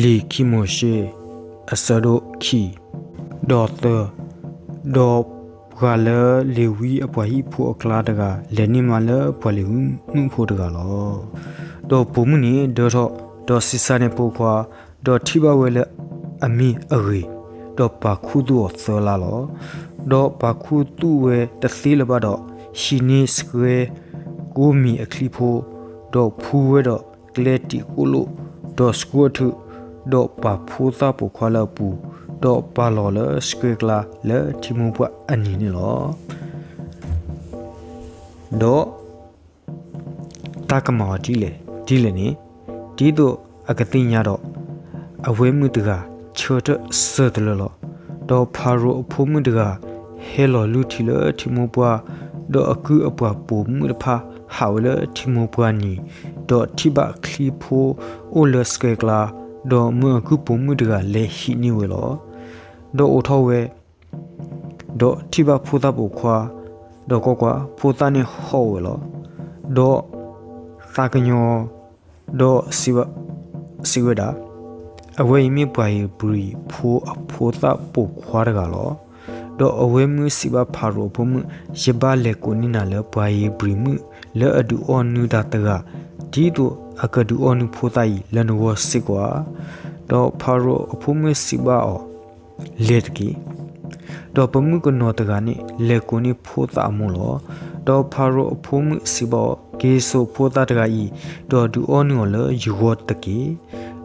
လံာ်ခံမိၤၡ့ အဆၢဒိၣ်ခံ ဒီးသၢ, ဒီးပှၤလၢလ့ၤဝံအပှၤဟံၣ်ဖိအကျါတဂၤ လဲၤန့ၢ်မါလၢပှၤလ့ၤဝံမုၣ်ဖိတဂၤလီၤ. ဒီးပိာ်မုၣ်န့ၣ်ဒၢထီၣ်, ဒီးဆံးစၢ်န့ၢ်ဖိခွါ, ဒီးထံၣ်ဘၣ်ဝဲလၢအမ့ၢ်အဂ့ၤ, ဒီးပာ်ခူသူၣ်အီၤသၢလါလီၤ. ဒီးပာ်ခူသူၣ်ဝဲတသ့လၢၤဘၣ်ဒီး, ဟံးန့ၢ်ဆှဲကိးမံၤအချံဖိ, ဒီးဖှူဝဲဒီးကျဲတံာ်ကိၣ်လိၣ်, ဒီးဆှိအထုး, ဒီးပာ်ဖိသၣ်ပိာ်ခွါလၢအပူၤ, ဒီးပာ်လီၤလၢဆှဲကျါလၢထံမိၢ်ပှၢ်အနံၤန့ၣ်လီၤ. ဒီး တၢ်ကမၤအီၤဒ်လဲၣ်ဒ်လဲၣ်န့ၣ်, ဒ်သိးအကသ့ၣ်ညါဒီး, အဝဲမုၣ်တဂၤဆၢထၢၣ်စၢၤတလၢလီၤ. ဒီးဖၤရိၤအဖိမုၣ်တဂၤဟဲလီၤလုၢ်ထံလၢထံမိၢ်ပှၢ်, ဒီးအကုၢ်အပှၤပိာ်မုၣ်တဖၣ်ဟးဝဲလၢထံမိၢ်ပှၢ်နံၤ, ဒီးထံၣ်ဘၣ်ချံဖိအိၣ်လၢဆှဲကျါ, ဒီးမၢအကုၢ်ပိာ်မုၣ်တဂၤလဲၤဟံးန့ၢ်ဝဲလီၤ. ဒီးအိးထီၣ်ဝဲ ဒီးထံၣ်ဘၣ်ဖိသၣ်ပိာ်ခွါ, ဒီးကွၢ်ကွၢ်, ဖိသၣ်န့ၣ်ဟီၣ်ဝဲလီၤ. ဒီးသးကညီၤ, ဒီးစံးဝဲဒၣ်, အဝဲအံၤမ့ၢ်ပှၤဧ့ၤဘြံၤဖိအဖိသၣ်ပိာ်ခွါတဂၤလီၤ. ဒီးအဝဲမုၣ်စံးဘၣ်ဖၤရိၤအဖိမုၣ်, ယဘၣ်လဲၤကိးန့ၢ်နၤလၢပှၤဧ့ၤဘြံၤမုၣ်လၢအဒုးအီၣ်နုၢ်တၢ်တဂၤ, ဒ်သိးအကဒုးအီၣ်နုၢ်ဖိသၣ်အံၤလၢနဂီၢ်စ့ၢ်ကီးဧါ. ဒီးဖၤရိၤအဖိမုၣ်စံးဘၣ်အီၤ, လဲၤတက့ၢ်. ဒီးပမုၣ်ကနီၤတဂၤန့ၣ် လဲၤကိးန့ၢ်ဖိသၣ်အမိၢ်လီၤ. ဒီးဖၤရိၤအဖိမုၣ်စံးဘၣ်အီၤ, က့ၤစိာ်ဖိသၣ်တဂၤအံၤ, ဒီးဒုးအီၣ်နုၢ်အီၤလၢယဂီၢ်တက့ၢ်.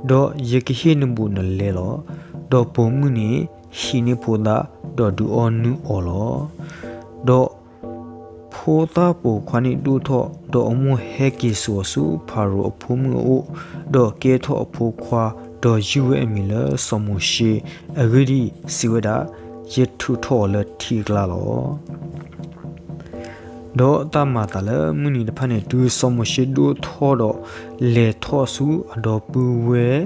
ဒီးယကဟ့ၣ်နဘူးနလဲလီၤ. ဒီးပိာ်မုၣ်န့ၣ်ဟံးန့ၢ်ဖိသၣ်, ဒီးဒုးအီၣ်နုၢ်အီၤလီၤ. ဒီး ဖိသၣ်ပိာ်ခွါန့ၣ်ဒိၣ်ထီၣ်, ဒီးအမိၢ်ဟဲက့ၤစိာ်အီၤဆူဖၤရိၤအဖိမုၣ်အအိၣ်, ဒီးကဲထီၣ်အဖိခွါ, ဒီးယုၢ်ဝဲအမံၤလၢစီၤမိၤၡ့, အဂ့ၢ်ဒ်အံၤ, စံးဝဲဒၣ်, ယထုးထီၣ်အီၤလၢထံအကျါလီၤ. ဒီးတၢ်မၤအသးလၢမုၢ်နံၤတဖၣ်န့ၣ်, တုၤစီၤမိၤၡ့ဒိၣ်ထီၣ်ဒီးလဲၤထီၣ်ဆူအဒီပုၢ်ဝဲၢ်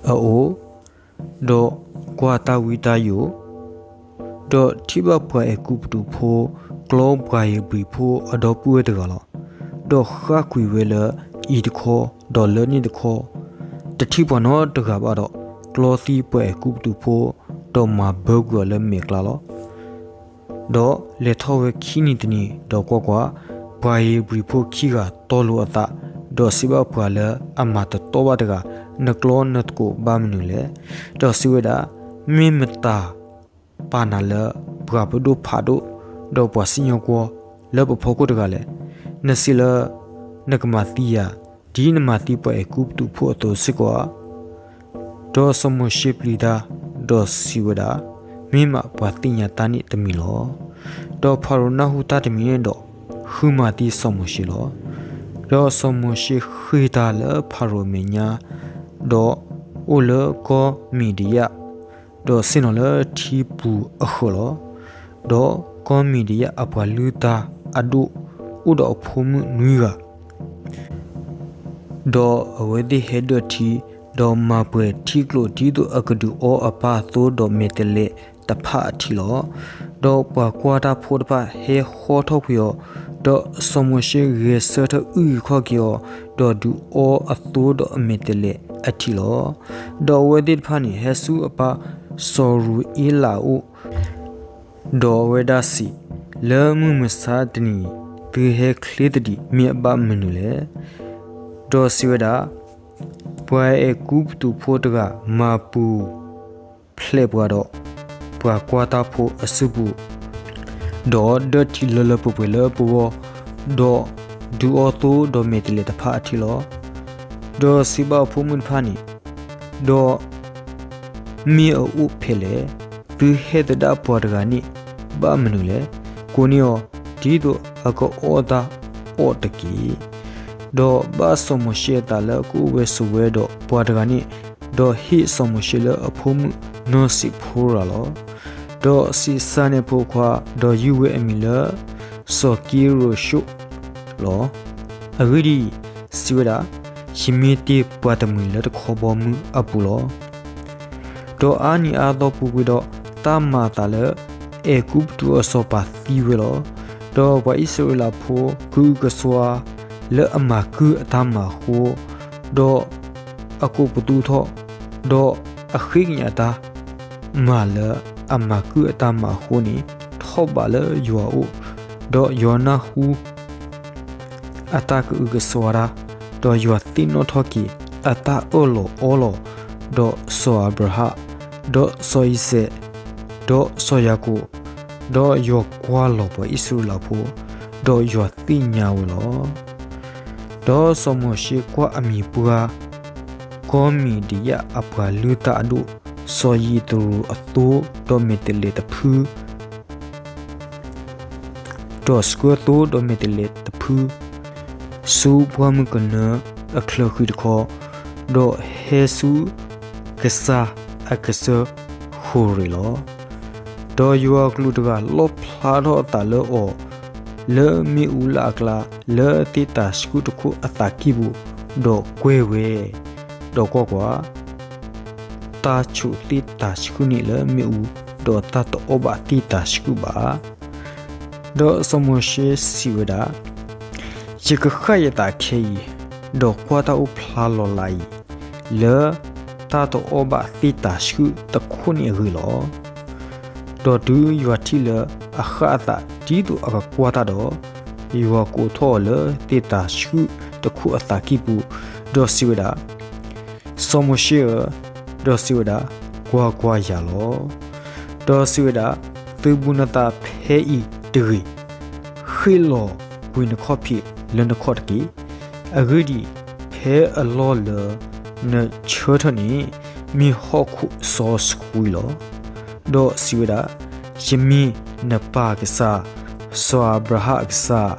အအိၣ်, ဒီးကွၢ်တၢ်ဝံတၢ်ယိာ်, ဒီးထံၣ်ဘၣ်ပှၤအဲၤကူပတူးဖိ ကျီပှၤဧ့ၤဘြံၤဖိအဒီပုၢ်ဝဲၢ်တဂၤလီၤ. ဒီးဃၣ်ကွံာ်ဝဲလၢအံၤတခီ, ဒီးလၢန့ၣ်တခီ, တထံၣ်ပှၤနီတဂၤဘၣ်ဒီး, ကျီသံပှၤအဲၤကူပတူးဖိ, ဒီးမၤဘၢကွံာ်အီၤလၢမဲာ်ကျါလီၤ. ဒီးလဲၤထီၣ်ဝဲခံနံၤတနံၤ, ဒီးကွၢ်ကွၢ်, ပှၤဧ့ၤဘြံၤဖိခံဂၤတီလိာ်အသး, ဒီးစံးဘၣ်ပှၤလၢအမၤတတီဘၣ်တဂၤ, နကျီနသကိးဘၣ်မနုၤလဲၣ်. ဒီးစံးဝဲဒၣ်, မ့ၢ်မတၤပာ်နၤလၢပှၤပဒိၣ်ဖးဒိၣ်, ဒီးပှၤစံၣ်ညီၣ်ကွီၢ်လၢပဖီခိၣ်တဂၤလဲၣ်. နစံးလၢနကမၤသံယၤ, ဒ်နမၤသံပှၤအဲၤကူပတူးဖိအသိးစ့ၢ်ကီးဧါ. ဒီးစီၤမိၤၡ့ပျံၤတၢ်, ဒီးစံးဝဲဒၣ်, မ့ၢ်မးပှၤသ့ၣ်ညါတၢ်န့ၣ်တမံၤလီၤ. ဒီးဖၤရိၤနၢ်ဟူတၢ်တမံၤန့ၣ်ဒီး, ဃုမၤသံစီၤမိၤၡ့လီၤ. ဒီးစီၤမိၤၡ့ဃ့ၢ်တၢ်လၢဖၤရိၤအမဲာ်ညါ, ဒီးအိၣ်လၢကီၢ်မံၤဒယၣ်, ဒီးဆ့ၣ်နီၤလၢထံပူၤအဃၢၤလီၤ. ဒီးကီၢ်မံၤဒယၣ်အပှၤလုၢ်တၢ်အဒိၣ်အိၣ်ဒီးအဖိမုၣ်နွံဂၤ ဒီးအဝဲသ့ၣ်ဟဲဒၢၣ်ထံ, ဒီးမၤပှဲၤထံကျိးဒ်သိးအကဒုးအီအပၢ်အသိဒီးမဲာ်တဲးလဲးတဖၣ်အထံးလီၤ. ဒီးပှၤကွၢ်တၢ်ဖိတဖၣ်ဟဲဃီထီၣ်ကွံာ်အီၤ, ဒီးစီၤမိၤၡ့ဂဲၤဆၢထၢၣ်အုၣ်က့ၤခီၣ်က့ၤအီၤ, ဒီးဒုးအီအသိဒီးအမဲာ်တဲးလဲးအထံးလီၤ. ဒီးအဝဲသ့ၣ်တဖၣ်န့ၣ် ဟဲဆူအပၢ်စီၤရူၤအ့လးအအိၣ်, ဒီးအဝဲဒၣ်စံး, လၢမုၢ်မဆါတနံၤအံၤ, သုဟဲချ့သဒံးမ့ၢ်အဘၣ်မနုၤလဲၣ်. ဒီးစံးဝဲဒၣ်, ပှၤအဲၤကူပတူးဖိတဂၤမၤပူၤဖျဲးပှၤဒီးပှၤကွၢ်တၢ်ဖိအစုပူၤ, ဒီးဒၢၣ်ထံလၢလၢပှဲၤပှဲၤလၢပဂီၢ်, ဒီးဒုးအီသိဒီးမဲာ်တဲးလဲးတဖၣ်အထံးလီၤ. ဒီးစံးဘၣ်အဖိမုၣ်တဖၣ်န့ၣ်, ဒီးမ့ၢ်အအိၣ်ဖဲလဲၣ်. သုဟဲသဒၣ်ပှၤတဂၤန့ၣ်ဘၣ်မနုၤလဲၣ်. ကိးန့ၢ်အီၤဒ်သိးအကအီၣ်တၢ်အီၣ်တက့ၢ်. ဒီးဘၣ်စီၤမိၤၡ့အသးလၢအကအိၣ်ဝဲဆိးဝဲဒီးပှၤတဂၤန့ၣ်, ဒီးဟ့ၣ်စီၤမိၤၡ့လၢအဖိမုၣ်နီၢ်စံးဖိရၤလီၤ. ဒီးဆံးစၢ်န့ၢ်ဖိခွါ, ဒီးယုၢ်ဝဲအမံၤလၢစီၤကံရိၤၡိၣ်လီၤ. အဂ့ၢ်ဒ်အံၤ, စံးဝဲဒၣ်, ယမ့ၢ်တ့ၢ်ပှၤတမှံၤလၢတခီဘီမုၢ်အပူၤလီၤ. ဒီးအါနံၤအါသီပူၤကွံာ်ဒီး, တၢ်မၤအသးလၢအဲၤကူပတူးအစီၤပၤသံဝဲလီၤ. ဒီးပှၤအံၣ်စရ့လးဖိကအုကစွါလၢအမၤကုၢ်အတၢ်မၤအဃိ, ဒီး အကိးပသူထီၣ်, ဒီးအဃ့ကညးအတၢ်မၤလၢအမၤကုၢ်အတၢ်မၤအဃိန့ၣ် ထီၣ်ဘးလၢယွၤအအိၣ်, ဒီးယွၤနၢ်ဟူ အတၢ်ကအုကစွါတၢ်, ဒီးယွၤသ့ၣ်နီၣ်ထီၣ်က့ၤအတၢ်အၢၣ်လီၤအီလီၤ, ဒီးစီၤအၤဘြၤဟၣ်, ဒီးစီၤအံၤစဲး, ဒီးစီၤယၤကိာ်, ဒီးယွၤကွၢ်လီၤပှၤအံၣ်စရ့လးဖိ, ဒီးယွၤသ့ၣ်ညါဝဲလီၤ. ဒီးစီၤမိၤၡ့ကွၢ်အမံၤပှၢ် ကီၢ်မံၤဒယၣ်အပှၤလုၢ်တၢ်အဒိၣ်, စီၤယံးတရူးအသိ ဒီးမဲးတလဲးတဖု ဒီးဆှၢသိဒီးမဲးတလဲးတဖု ဆူပှၢ်မုၢ်ကနၢအချၢဃံတခီ, ဒီးဟဲဆူကစၢ်အကစၢၢ်ဃိၤရ့းလီၤ. ဒီးယွၤအကလူးတဂၤလီၣ်ဖျါထီၣ်အသးလၢအီၤ လၢမ့ၣ်အူလၢအကျါ လၢသ့ၣ်တၤဆှုၣ်တခိၣ်အသးကံၢ်ပူၤ, ဒီးကွဲၢ်ဝဲ, ဒီးကွၢ်ကွၢ်, တၢ်ဆိးသ့ၣ်တၤဆှုၣ်န့ၣ်လၢမ့ၣ်အူ, ဒီးတၢ်တအီၣ်ဘၣ်သ့ၣ်တၤဆှုၣ်ဘၣ်. ဒီးစီၤမိၤၡ့စံးဝဲဒၣ်, ယကဃၣ်ယသးခဲအံၤ, ဒီးကွၢ်တၢ်အိၣ်ဖျါလီၤလးအံၤ, လၢတၢ်တအီၣ်ဘၣ်သ့ၣ်တၤဆှုၣ်တခိၣ်န့ၣ်အဂ့ၢ်လီၤ. ဒီးတုၤယွၤထံၣ်လၢအဃၣ်အသးဒ်သိးအကကွၢ်တၢ်ဒီး, ယွၤကိးထီၣ်အီၤလၢသ့ၣ်တၤဆှုၣ်တခိၣ်အသးကံၢ်ပူၤ, ဒီးစံးဝဲဒၣ်, စီၤမိၤၡ့ဧၢ, ဒီးစံးဝဲဒၣ်, ကွၢ်ကွၢ်ယၤလီၤ. ဒီးစံးဝဲဒၣ်, သုးဘူးနသးဖဲအံၤတဂ့ၤ, ဃ့ၣ်လီၤကွံာ်နခီၣ်ဖံးလၢနခီၣ်တက့ၢ်. အဂ့ၢ်ဒ်အံၤ, ဖဲအလီၢ်လၢနဆၢထၢၣ်န့ၣ် မ့ၢ်ဟီၣ်ခိၣ်စီဆှံလီၤ. ဒီးစံးဝဲဒၣ်, ယမ့ၢ်နပၢ်အကစၢ်, စီၤအၤဘြၤဟၣ်အကစၢ်,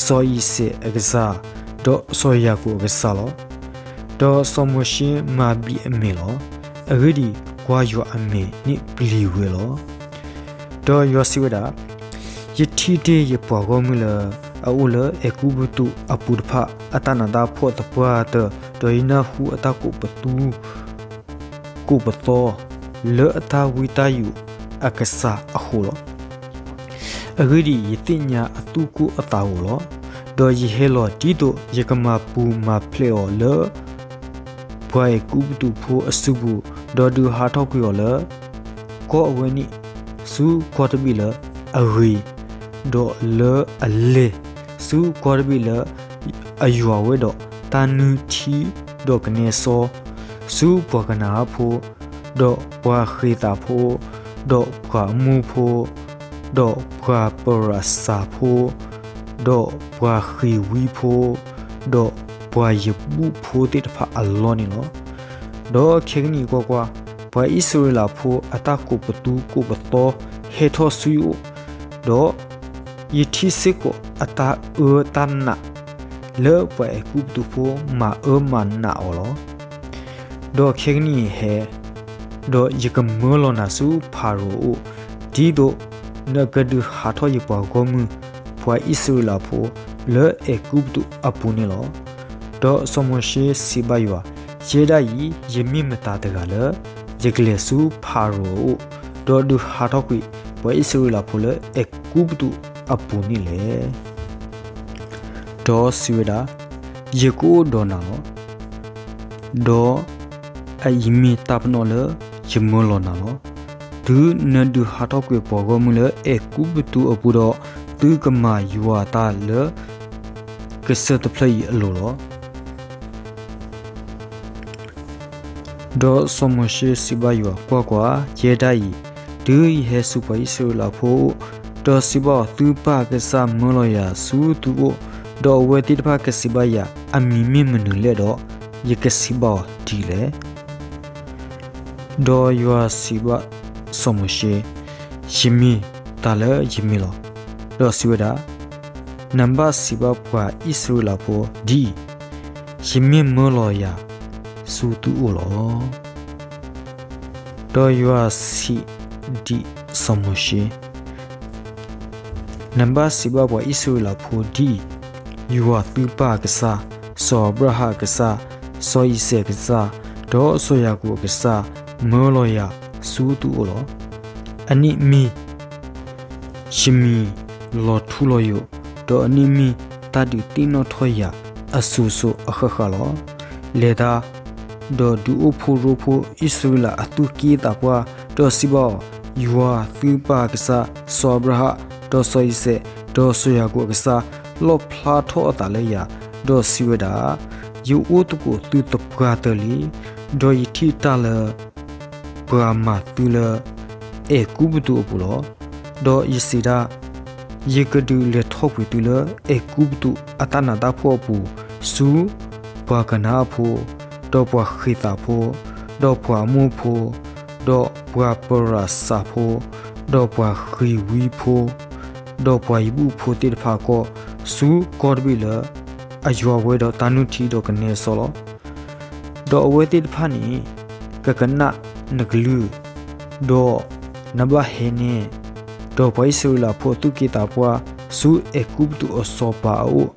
စီၤအံၤစဲးအကစၢ်, ဒီးစီၤယၤကိာ်အကစၢ်လီၤ. ဒီးစီၤမိၤၡ့မၤဘံးအမဲာ်လီၤ. အဂ့ၢ်ဒ်အံၤ, ကွၢ်ယွၤအမဲာ်န့ၣ်ပျံၤဝဲလီၤ. ဒီးယွၤစံးဝဲဒၣ်, ယထံၣ်တ့ၢ်ယပှၤဂီၢ်မုၢ်လၢ အအိၣ်လၢအဲၤကူပတူးအပူၤတဖၣ် အတၢ်နးတၢ်ဖှီၣ်သပှၢ်တၢၢ်, ဒီးယနၢ်ဟူအတၢ်ကိးပသူ ကိးပသီ လၢအတၢ်ဝံတၢ်ယိးအကစၢ်အဃိလီၤ. အဂ့ၢ်ဒ်အံၤ, ယသ့ၣ်ညါအသူၣ်ကိၢ်အသးဂီၤလီၤ. ဒီးယဟဲလီၤဒ်သိးယကမၤပူၤမၤဖျဲးအီၤလၢ ပှၤအဲၤကူပတူးဖိအစုပူၤ, ဒီးဒုးဟးထီၣ်ကွံာ်အီၤလၢ ကီၢ်အဝဲန့ၣ် ဆူကီၢ်တဘ့ၣ်လၢအဂ့ၤ, ဒီးလၢအလဲၢ်, ဆူကီၢ်တဘ့ၣ်လၢအယွၤဝဲဒီးတၢ်နုၢ်ထံဒီးကနဲစီ, ဆူပှၤကနၤအၣ်ဖိ, ဒီးပှၤဃ့ၤသးဖိ, ဒီးပှၤအမိၢ်ဖိ, ဒီးပှၤပရၤစၤဖိ, ဒီးပှၤဃ့ၤဝံဖိ, ဒီးပှၤယဘူၣ်ဖိသ့ၣ်တဖၣ်အလီၢ်န့ၣ်လီၤ. ဒီးခဲကနံၣ်အံၤကွၢ်ကွၢ်, ပှၤအံၣ်စရ့လးဖိအတၢ်ကိးပသူကိးပသီဟဲထီၣ်ဆူယအိၣ်, ဒီးယထံၣ်စ့ၢ်ကီးအတၢ်အၢတၢ်နး လၢပှၤအဲၤကူပတူးဖိမၤအၢမၤနးအီၤလီၤ. ဒီးခဲကနံၣ်အံၤဟဲ, ဒီးယကမၢလီၤနၤဆူဖၤရိၤအအိၣ်, ဒ်သိးနကဒုးဟးထီၣ်ယပှၤဂီၢ်မုၢ် ပှၤအံၣ်စရ့လးဖိ လၢအဲၤကူပတူးအပူၤန့ၣ်လီၤ. ဒီးစီၤမိၤၡ့စံးဘၣ်ယွၤ, ယဲဒၣ်အံၤ ယမ့ၢ်မတၤတဂၤလၢ ယကလဲၤဆူဖၤရိၤအအိၣ်, ဒီးဒုးဟးထီၣ်ကွံာ်ပှၤအံၣ်စရ့လးဖိလၢအဲၤကူပတူးအပူၤန့ၣ်လဲၣ်. ဒီးစံးဝဲဒၣ်, ယကအိၣ်ဒီးနၤလီၤ. ဒီးအအံၤမ့ၢ်တၢ်ပနီၣ်လၢယမၢလီၤနၤလီၤ. တုၤနဒုးဟးထီၣ်ကွံာ်ပှၤဂီၢ်မုၢ်လၢအဲၤကူပတူးအပူၤဒီး, သုကမၤယွၤတၢ်လၢကစၢၢ်တဖျၢၣ်အံၤအလိၤလီၤ. ဒီးစီၤမိၤၡ့စံးဘၣ်ယွၤ, ကွၢ်ကွၢ်, ယဲဒၣ်အံၤ, တုၤယဟဲဆူပှၤအံၣ်စရ့လးဖိအအိၣ်, ဒီးစံးဘၣ်အီၤ, သုပၢ်အကစၢ်မၢလီၤယၤဆူသုအိၣ်, ဒီးအဝဲသ့ၣ်တဖၣ်ကစံးဘၣ်ယၤ, အမံၤမ့ၢ်မနုၤလဲၣ်ဒီး, ယကစံးဘၣ်အီၤဒ်လဲၣ်. ဒီးယွၤစံးဘၣ်စီၤမိၤၡ့, ယမ့ၢ်တၢ်လၢယမ့ၢ်လီၤ. ဒီးစံးဝဲဒၣ်, နဘၣ်စံးဘၣ်ပှၤအံၣ်စရ့လးဖိဒ်အံၤ, ယမ့ၢ်မၢလီၤယၤဆူသုအိၣ်လီၤ. ဒီးယွၤစံးဒ်စီၤမိၤၡ့, နဘၣ်စံးဘၣ်ပှၤအံၣ်စရ့လးဖိဒ်အံၤ, ယွၤသုပၢ်အကစၢ်, စီၤအၤဘြၤဟၣ်အကစၢ်, စီၤအံၤစဲးအကစၢ်, ဒီးစီၤယၤကိာ်အကစၢ်, မၢလီၤယၤဆူသုအိၣ်လီၤ. အန့ၣ်မ့ၢ်ယမံၤလီၤထူလီၤယိာ်, ဒီးအန့ၣ်မ့ၢ်တၢ်ဒုးသ့ၣ်နီၣ်ထီၣ်ယၤအစိၤစိၤအဃၣ်ဃၣ်လီၤ. လဲၤတၢ် ဒီးဒုးအိၣ်ဖှိၣ်ရိဖှိၣ်အံၣ်စရ့လးအသူၣ်က့သးပှၢ်, ဒီးစံးဘၣ်အီၤ, ယွၤသုပၢ်အကစၢ်, စီၤအၤဘြၤဟၣ်, ဒီးစီၤအံၤစဲး, ဒီးစီၤယၤကိာ်အကစၢ်, လီၣ်ဖျါထီၣ်အသးလၢယၤ, ဒီးစံးဝဲဒၣ်, ယအိၣ်သကိးသုသပှၢ်တၢၢ်လံ, ဒီးယထံၣ်တၢ်လၢ ပှၤမၤသုလၢ အဲၤကူပတူးအပူၤလီၤ. ဒီးယစံးဒၣ်, ယကဒုးလဲၤထီၣ်ကွံာ်သုလၢ အဲၤကူပတူးအတၢ်နးတၢ်ဖှီၣ်အပူၤ, ဆူပှၤကနၤအၣ်ဖိ, ဒီးပှၤဃ့ၤသးဖိ, ဒီးပှၤအမိၢ်ဖိ, ဒီးပှၤပရၤစၤဖိ, ဒီးပှၤဃံၤဝံဖိ, ဒီးပှၤယဘူၣ်ဖိသ့ၣ်တဖၣ်အကီၢ်, ဆူကီၢ်တဘ့ၣ်လၢ အယွၤဝဲဒီးတၢ်နုၢ်ထံဒီးကနဲစီလီၤ. ဒီးအဝဲသ့ၣ်တဖၣ်န့ၣ် ကကနၣ်နကလုၢ်, ဒီးနဘၣ်ဟဲန့ၢ်, ဒီးပှၤအံၣ်စရ့လးဖိအသူၣ်က့သးပှၢ် ဆူအဲၤကူပတူးအစီၤပၤအအိၣ်,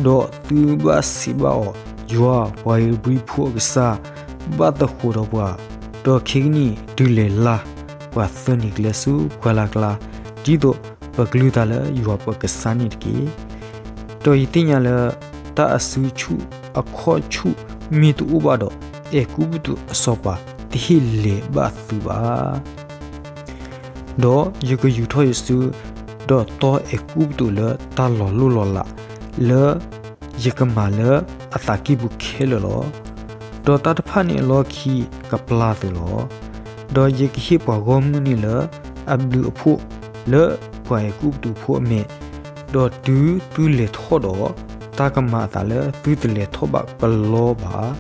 ဒီးသုဘၣ်စံးဘၣ်အီၤ, ယွၤပှၤဧ့ၤဘြံၤဖိအကစၢ် ဘၣ်သဃိးဒီးပှၤ, ဒီးခဲကနံၣ်အံၤ ဒုးလဲၤလၢ်ပှၤသၢနံၤကျဲဆူပှၢ်လၢ်ကျါ, ဒ်သိးပကလုၢ်တၢ်လၢယွၤပကစၢ်န့ၣ်တက့ၢ်. ဒီးယသ့ၣ်ညါလၢ တၢ်အစုဆူၣ်အခီၣ်ဆူၣ်မ့ၢ်တအိၣ်ဘၣ်ဒီး, အဲၤကူပတူးအစီၤပၤတဟ့ၣ်လဲၤဘၣ်သုဘၣ်. ဒီးယကယူာ်ထီၣ်ယစု, ဒီးတီအဲၤကူပတူးလၢတၢ်လီၤလိၢ်လီၤလး, လၢယကမၤလၢအသးကံၢ်ပူၤခဲလၢာ်လီၤ. ဒီးတၢ်တဖၣ်န့ၣ်အလီၢ်ခံကပျၢ်သုလီၤ. ဒီးယကဟ့ၣ်ပှၤဂီၢ်မုၢ်န့ၣ်လၢအဘျုးအဖှိၣ်လၢပှၤအဲၤကူပတူးဖိအမဲာ်, ဒီးတုၤသုလဲၤထီၣ်ဒီး, တၢ်ကမၤအသးလၢသုတလဲၤထီၣ်ဘၣ်ကလီဘၣ်.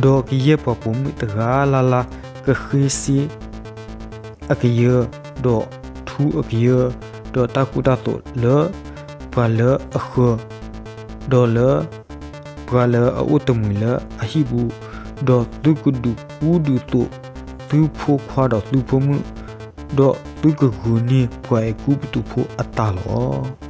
ဒီးကယဲၢ်ပှၤပိာ်မုၣ်တဂၤလၢ်လၢ် ကဃ့စ့ အကယၢ, ဒီးထူအကယၢ, ဒီးတၢ်ကူတၢ်သိးလၢပှၤလၢအဃၢၤ, ဒီးလၢပှၤလၢအအိၣ်တမှံၤလၢအဟံၣ်ပူၤ, ဒီးသုကဒုးကူဒုးသိးသုဖိခွါဒီးသုဖိမုၣ်, ဒီးသုကဂုာ်န့ၢ်ပှၤအဲၤကူပတူးဖိအတၢ်လီၤ.